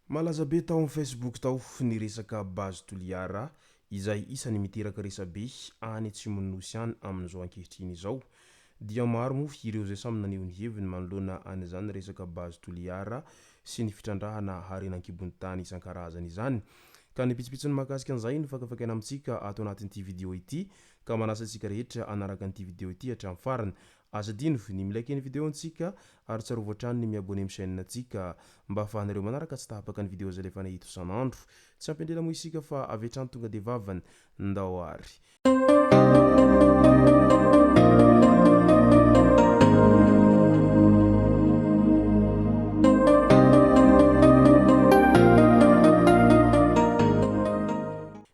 Malaza be tao amin'ny Facebook tao ny resaka Base Toliara izay isan'ny miteraka resabe any atsimon'ny Nosy any amin'izao ankehitriny izao. Dia maro moa ireo izay samy naneho ny heviny manoloana an'izany resaka Base Toliara sy ny fitrandrahana harena an-kibon'ny tany isan-karazany izany. Ka ny pitsopitsony mahakasika an'izay no fakafakaina amintsika ato anatin'ity video ity ka manasa antsika rehetra hanaraka an'ity video ity hatramin'ny farany. Aza adino ny mi-like ny video ntsika ary tsarovy hatrany ny mi-abonner amin'ny chaîne ntsika mba ahafahanareo manaraka tsy tapaka ny video izay alefanay eto isan'andro. Tsy ampy andrela moa isika fa avy hatrany tonga dia vavany. Ndao ary.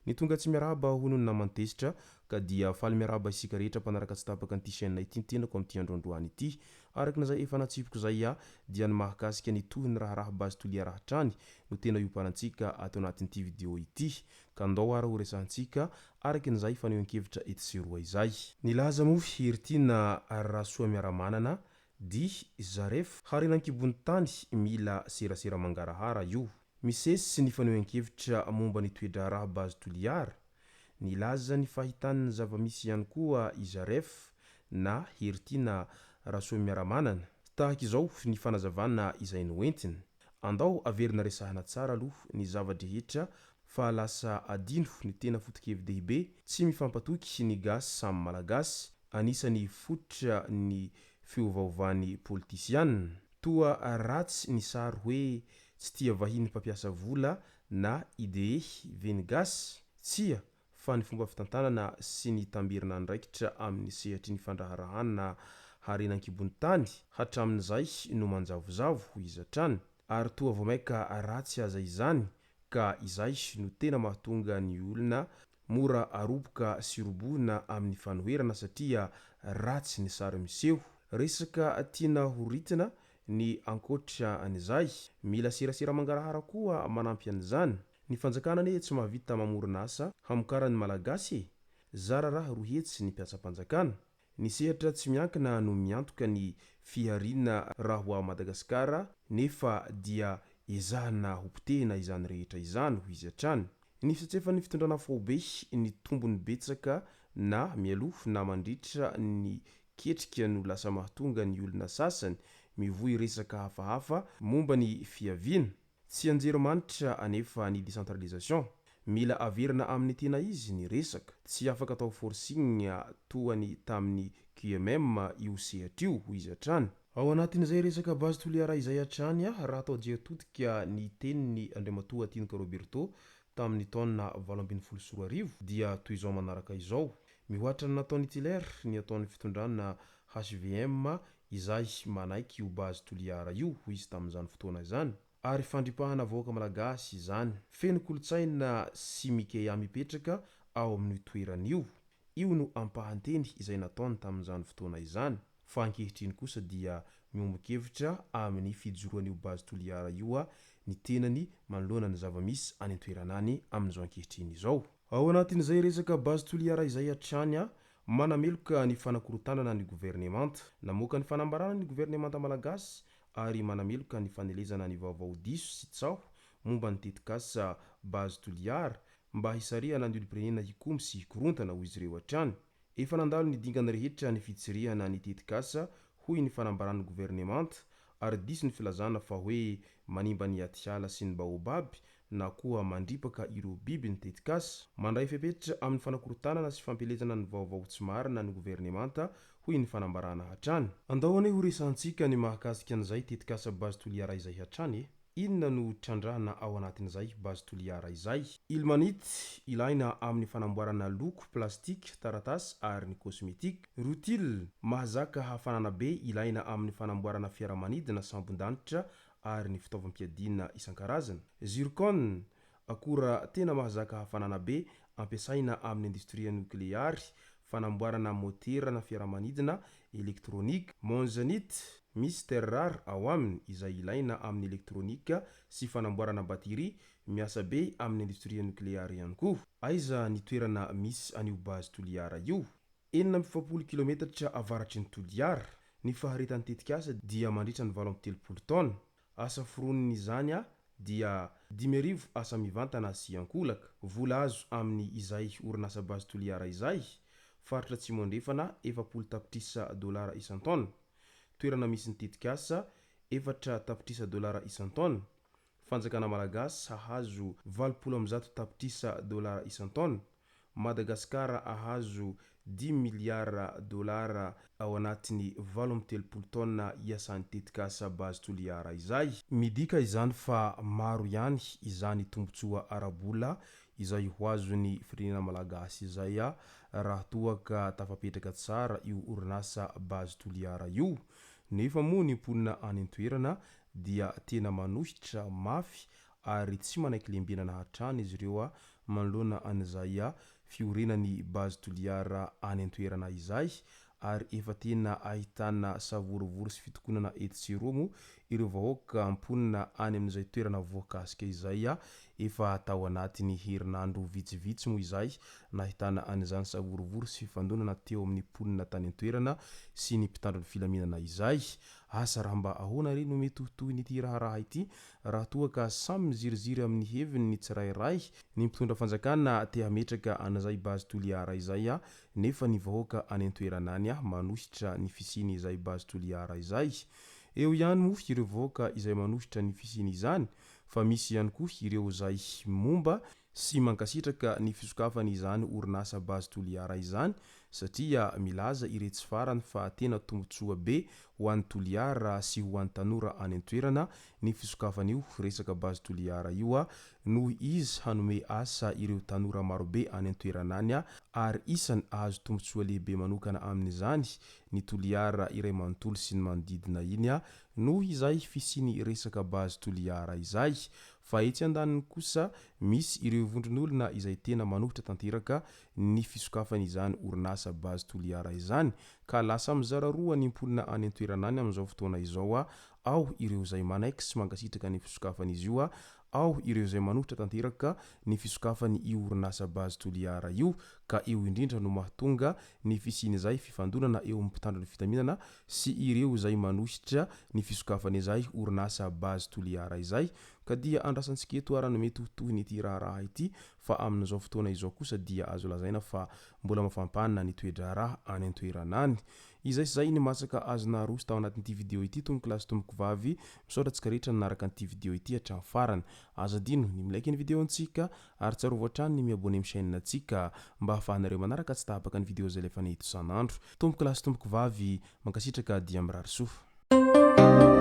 Ny tonga tsy miarahaba hono ny naman'i Tezitra Ka dia faly miarahaba isika rehetra mpanaraka tsy tapaka an'ity chaîne ity ny tenako amin'ity andro androany ity. Araka ny izay efa natsipiko izay aho dia ny mahakasika ny tohin'ny raharaha Base Toliara hatrany no tena iomparantsika ato anatin'ity vidéo ity. Ka ndao ara ho resahantsika araka ny izay fanehoan-kevitra etsy sy eroa izay. Nilaza moa Heritiana Rasoamiaramanana dit Zaref, harena an-kibon'ny tany mila serasera mangarahara io. Misesy ny fanehoan-kevitra momba ny toe-draharaha Base Toliara. Nilaza ny fahitany ny zava-misy ihany koa i Zaref na Heritiana Rasoamiaramanana. Tahaka izao ny fanazavana izay noentiny. Andao averina resahana tsara aloha ny zava-drehetra fa lasa adino ny tena foto-kevi-dehibe, tsy mifampatoky ny gasy samy malagasy, anisan'ny fototra ny fiovaovan'ny politisiana. Toa ratsy ny sary hoe tsy tia vahiny mpampiasa vola na IDE ve ny gasy? Tsia, fa ny fomba fitantanana sy ny tamberin'andraikitra amin'ny sehatry ny fandraharahana harena an-kibon'ny tany hatramin'izay no manjavozavo, hoy izy hatrany. Ary toa vao mainka ratsy aza izany ka izay no tena mahatonga ny olona mora aroboka sy robohina amin'ny fanoherana satria ratsy ny sary miseho. Resaka tiana ho ritina ny ankoatra an'izay. Mila serasera mangarahara koa manampy an'izany. Ny fanjakana anie tsy mahavita mamorona asa hamokaran'ny Malagasy e! Zara raha 200 ny mpiasam-panjakana. Ny sehatra tsy miankina no miantoka ny fihariana raha ho ao Madagasikara nefa dia ezahana hopotehina izany rehetra izany, hoy izy hatrany. Ny fitsetsefan'ny fitondrana faobe ny tombony betsaka na mialoha na mandritra ny ketrika no lasa mahatonga ny olona sasany mivoy resaka hafahafa momba ny fiaviana. Tsy anjerimanitra anefa ny décentralisation. Mila averina amin'ny tena izy ny resaka. Tsy afaka atao forcing toa ny tamin'ny QMM io sehatra io, hoy izy hatrany. Ao anatin'izay resaka Base Toliara izay hatrany, raha atao jery todika ny tenin'i Andriamatoa Tinoka Roberto tamin'ny taona 2018 dia toy izao manaraka izao, Mihoatra ny nataon'i Hitler ny ataon'ny fitondrana hvm izay manaiky io Base Toliara io, hoy izy tamin'izany fotoana izany. Ary fandripahana vahoaka malagasy izany. Feno kolontsaina sy Mikea mipetraka ao amin'io toerana io. Io no ampahan-teny izay nataony tamin'izany fotoana izany. Fa ankehitriny kosa dia miombon-kevitra amin'ny fijoroan'io Base Toliara io ny tenany manoloana ny zava-misy any an-toerana any amin'izao ankehitriny izao. Ao anatin'izay resaka Base Toliara izay hatrany, manameloka ny fanakorontanana ny governemanta. Namoaka ny fanambarana ny governemanta malagasy ary manameloka ny fanelezana ny vaovao diso sy tsaho momba ny tetikasa Base Toliara mba hisarihana ny olom-pirenena hikomy sy hikorontana, hoy izy ireo hatrany. Efa nandalo ny dingana rehetra ny fitsirihana ny tetikasa, hoy ny fanambaran'ny governemanta, ary diso ny filazana fa hoe manimba ny atiala sy ny baobab na koa mandripaka ireo biby ny tetikasa. Mandray fepetra amin'ny fanakorontanana sy fampielezana ny vaovao tsy marina ny governemanta, hoy ny fanambarana hatrany. Andao anie horesahantsika ny mahakasika an'izay tetikasa Base Toliara izay hatrany e! Inona no trandrahana ao anatin'izay Base Toliara izay? Ilmanite, ilaina amin'ny fanamboarana loko, plastika, taratasy ary ny cosmétique. Rutile, mahazaka hafanana be ilaina amin'ny fanamboarana fiaramanidina, sambon-danitra ary ny fitaovam-piadiana isan-karazany. Zircon, akora tena mahazaka hafanana be ampiasaina amin'ny indostria nokleary, fanamboarana môtera na fiaramanidina, elektronika. Monzanite. Misy terres rares ao aminy izay ilaina amin'ny elektronika sy fanamboarana bateria, miasa be amin'ny indostria nokleary ihany koa. Aiza ny toerana misy an'io Base Toliara io? 46 kilometatra avaratry ny Toliara. Ny faharetan'ny tetikasa dia mandritra ny 38 taona. Asa foronin'izany dia 5000 asa mivantana sy ankolaka. Vola azo amin'ny izay orinasa Base Toliara izay, faritra Atsimo Andrefana, 40 tapitrisa dolara isan-taona. Toerana misy ny tetikasa, 4 tapitrisa dolara isan-taona. Fanjakana Malagasy hahazo 180 tapitrisa dolara isan-taona. Madagasikara hahazo dimy miliara dolara ao anatin'ny 38 taona iasan'ny tetikasa Base Toliara izay. Midika izany fa maro ihany izany tombontsoa ara-bola izay ho azon'ny firenena Malagasy izay raha toa ka tafapetraka tsara io orinasa Base Toliara io. Nefa moa ny mponina any an-toerana dia tena manohitra mafy ary tsy manaiky lembenana hatrany izy ireo manoloana an'izay fiorenan'ny Base Toliara any an-toerana izay ary efa tena ahitana savorovoro sy fitokonana etsy sy eroa moa ireo vahoaka mponina any amin'izay toerana voakasika izay efa tao anatin'ny herinandro vitsivitsy moa izay nahitana an'izany savorovoro sy fifandonana teo amin'ny mponina tany an-toerana sy ny mpitandro ny filaminana izay. Asa raha mba ahoana re no mety ho tohin'ity raharaha ity raha toa ka samy miziriziry amin'ny heviny ny tsirairay, ny mpitondra fanjakana te hametraka an'izay Base Toliara izay nefa ny vahoaka any an-toerana any manohitra ny fisian'izay Base Toliara izay. Eo ihany moa ireo vahoaka izay manohitra ny fisian'izany fa misy ihany koa ireo izay momba sy mankasitraka ny fisokafan'izany orinasa Base Toliara izany satria milaza iretsy farany fa tena tombontsoa be ho an'i Toliara sy ho an'ny tanora any an-toerana ny fisokafan'io resaka Base Toliara io noho izy hanome asa ireo tanora marobe any an-toerana any ary isany ahazo tombontsoa lehibe manokana amin'izany ny Toliara iray manontolo sy ny manodidina iny noho izay fisian'ny resaka Base Toliara izay. Fa etsy andaniny kosa misy ireo vondron'olona izay tena manohitra tanteraka ny fisokafan'izany orinasa Base Toliara izany ka lasa mizara roa ny mponina any an-toerana any amin'izao fotoana izao, ao ireo izay manaiky sy mankasitraka ny fisokafan'izy io, ao ireo izay manohitra tanteraka ny fisokafany io orinasa Base Toliara io ka eo indrindra no mahatonga ny fisian'izay fifandonana eo amin'ny mpitandro ny filaminana sy ireo izay manohitra ny fisokafan'izay orinasa Base Toliara izay ka dia andrasantsika eto ara no mety ho tohin'ity raharaha ity fa amin'izao fotoana izao kosa dia azo lazaina fa mbola mafampana ny toe-draharaha any an-toerana any. Izay sy izay ny masaka azo naroso tao anatin'ity video ity tompokolahy sy tompokovavy, misaotra antsika rehetra nanaraka an'ity video ity hatramin'ny farany. Aza adino ny mi-like ny video antsika ary tsarovy hatrany ny mi-abonner amin'ny chaîne antsika mba ahafahanareo manaraka tsy tapaka ny video izay alefanay eto isan'andro. Tompokolahy sy tompokovavy, mankasitraka dia mirary soa.